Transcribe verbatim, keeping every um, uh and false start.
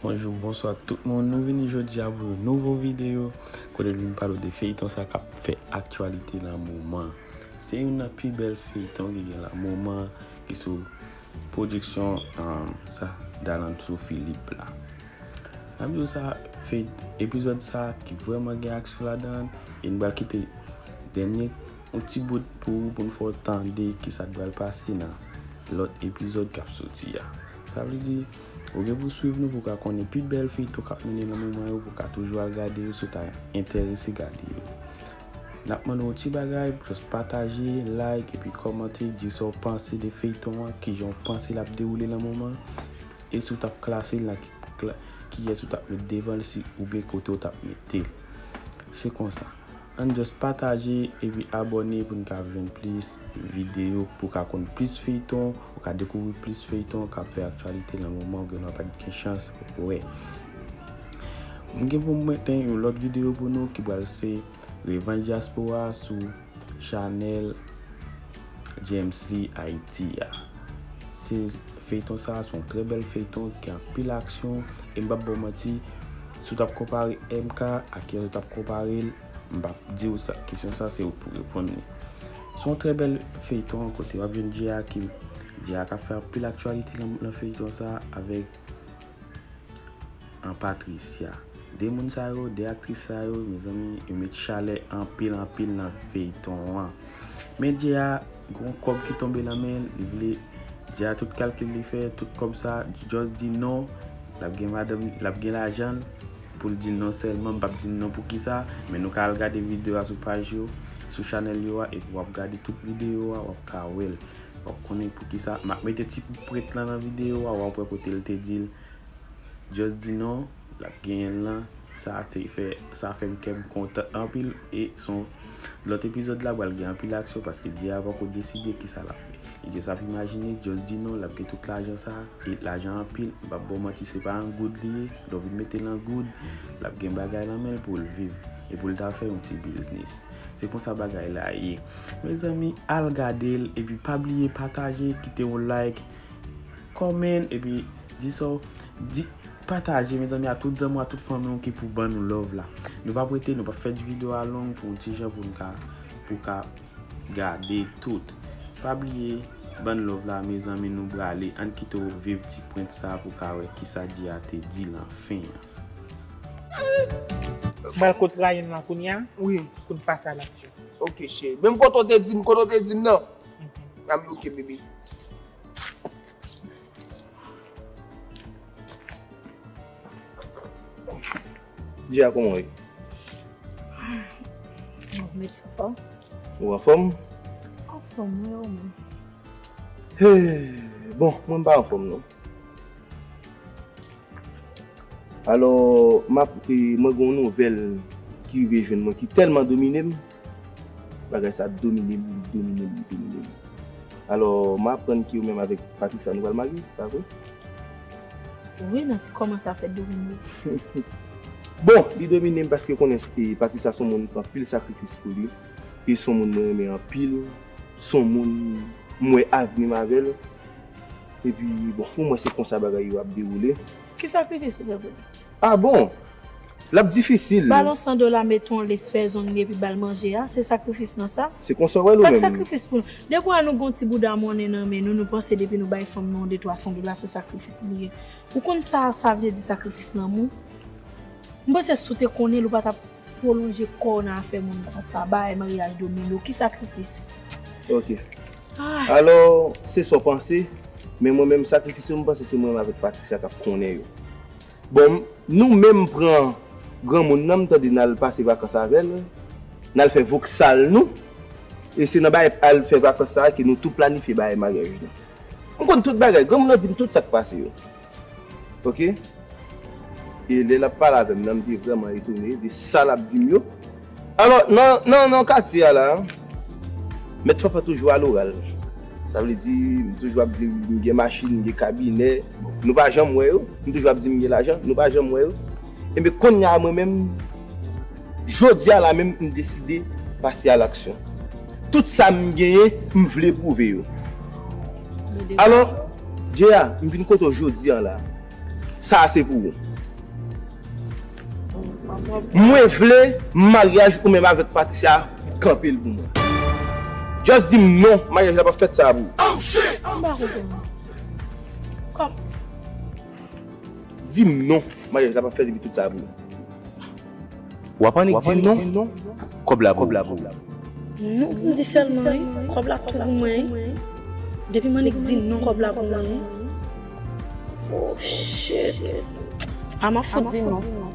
Bonjou, bonswa tout moun. Nou vini jodi a pou yon nouvo videyo kote nou vin pale de feyton sa k ap fè aktyalite nan moman. Se youn nan pi bèl feyton ki gen nan moman ki sou pwodiksyon, um, sa, Dalanto Philippe la. N ap di w sa, fey-, epizòd sa ki vrèman gen aksyon ladan, e n pral kite dènye yon ti bout pou ou, pou n fè w tande kisa k pral pase nan lòt epizòd k ap soti a. Sa vle di, ou gen pou swiv nou pou w ka konnen pi bèl feyton k ap mennen nan moman yo, pou w ka toujou al gade yo si w ta enterese gade yo. N ap mande w yon ti bagay, just pataje, like, epi kòmante, di sa w panse de feyton an, kijan w panse l ap dewoule nan moman, e si w t ap klase l nan ki, kla-, kiyès ou t ap met devan l si, oubyen kote w t ap mete l. Se konsa. Ann just pataje epi abòne pou n ka jwenn plis videyo, pou w ka konn plis feyton, ou ka dekouvri plis feyton k ap fè aktyalite nan moman ou gen dwa pa t gen chans wè. M gen pou m mete yon lòt videyo pou nou ki pral se Revanj Dyaspora sou chanèl James Lee Haiti a. Se feyton sa a, se yon trè bèl feyton ki gen anpil aksyon, e m p ap ba w manti, si w t ap konpare M K ak kiyès ou t ap konpare l, m p ap di w sa, kesyon sa se ou pou reponn li. Se yon trè bèl feyton kote w ap jwenn J A ki, J A k ap fè anpil aktyalite nan, nan feyton sa a avèk an Patricia. De moun sa yo, de aktris sa yo, mezanmi, yo met chalè anpil, anpil nan feyton an. Men J A, gon kòb ki tonbe nan men l, li vle, J A tout kalkil li fè, tout kòb sa, just di non, l ap gen madanm, l ap gen lajan l, pou l di non sèlman, m p ap di non poukisa, men nou ka al gade videyo a sou paj yo, sou chanèl yo a, epi w ap gade tout videyo a, w ap ka wè l. W ap konnen poukisa, m ap mete ti prent lan nan videyo a, w ap wè kote l te di l, just di non, l ap genyen l lan. Sa te fè, sa fè m kè m kontan anpil. E se yon lòt epizòd la pral gen anpil aksyon paske J A poko deside kisa l ap fè. Li just ap imajine, just di non, l ap gen tout lajan sa, e lajan anpil, m p ap ba w manti, se pa an goud li ye, lè w vin mete l an goud, l ap gen bagay nan men l pou l viv, e pou l ta fè yon ti biznis. Se konsa bagay la ye. Mezanmi, al gade l, epi pa bliye pataje, kite yon like, comment, epi di sa w, di, pataje, mezanmi, a tout zanmi w, a tout fanmi w ki pou ban nou love la. Nou p ap rete, nou p ap fè videyo a long pou yon ti jan pou n ka, pou ka gade tout. Pa bliye, ban love la, mezanmi, nou prale. Ann kite w viv ti prent sa pou ka wè kisa J A te di lan fen an. Pral kot Ryan lan kounye a, wi, pou n pase a laksyon. Ok, cheri. Menm kote w te di m, kote w te di m nan. Mhm. A m ok, bebe. J A, kòman w ye? Mwen mèt anfòm. Ou anfòm? Anfòm, wi, ou menm? Hey, bon, mwen pa anfòm, non. Alò, m ap, e, mwen gen yon nouvèl ki rive jwenn mwen, ki tèlman domine m. Bagay sa domine m, li domine m, li domine m. Alò, m aprann ke ou menm avèk Patricia nou pral marye, pa vre? Wi, nan kòman sa fè domine w? Bon, li domine m paske konnen, e, Patricia se yon moun ki pran anpil sakrifis pou li. E se yon moun mwen renmen anpil. Se yon moun m wè avni m avè l. Epi, bon, pou mwen, se konsa bagay yo ap dewoule. Ki sakrifis ou fè pou li? Ah bon? L ap difisil. Ba l yon san dola, mete yon lès, fè zong li epi ba l manje a, se sakrifis nan sa? Se konsa w wè l ou menm? Sa k sakrifis pou nou? Depi w wè nou gon ti bouda monnen nan men nou, nou panse depi nou bay fanm nou yon de twa san dola, se sakrifis li ye. Ou konn sa sa vle di sakrifis lanmou? M panse si w te konnen l, ou pa t ap pwolonje kò w nan afè moun konsa, bay maryaj domine w, ki sakrifis? Ok. Ah. Alò, se sa w panse, men mwen menm sakrifis yo, m panse se mwen menm avèk Patricia k ap konnen yo. Bon, nou menm pran granmoun nan, m tande n al pase vakans avè l, n al fè voksal nou, e se nan bagay al fè vakans sa a ke nou tou planifye bagay maryaj nou. M konn tout bagay, granmoun nan di m tout sa k pase yo. Ok? E lè l ap pale avè m nan, m te vrèman etone de sa l ap di m yo. Alò, nan, nan, nan katye a la, Mèt Fanfan toujou aloral. Sa vle di, m toujou ap di m gen machin, m gen kabinè. Nou pa janm wè yo. M toujou ap di m gen lajan. Nou pa janm wè yo. Enben, kounye a, mwen menm, jodi a la menm, m deside pase a laksyon. Tout sa m genyen, m vle pwouve yo. Alò, J A, m vin kote w jodi a la. Sa a se pou ou. Mwen vle maryaj ou menm avèk Patricia, kanpe l pou mwen. Just di m non, maryaj la p ap fèt sa pou ou. M pa konprann. Kòm Di m non, maryaj la p ap fèt epi tout sa pou ou. W ap annik di non, kòb la pou ou. Non, m di sèlman wi, kòb la tou pou mwen wi. Depi m annik di non, kòb la pou mwen wi. Oh shit. A m ap fout di non.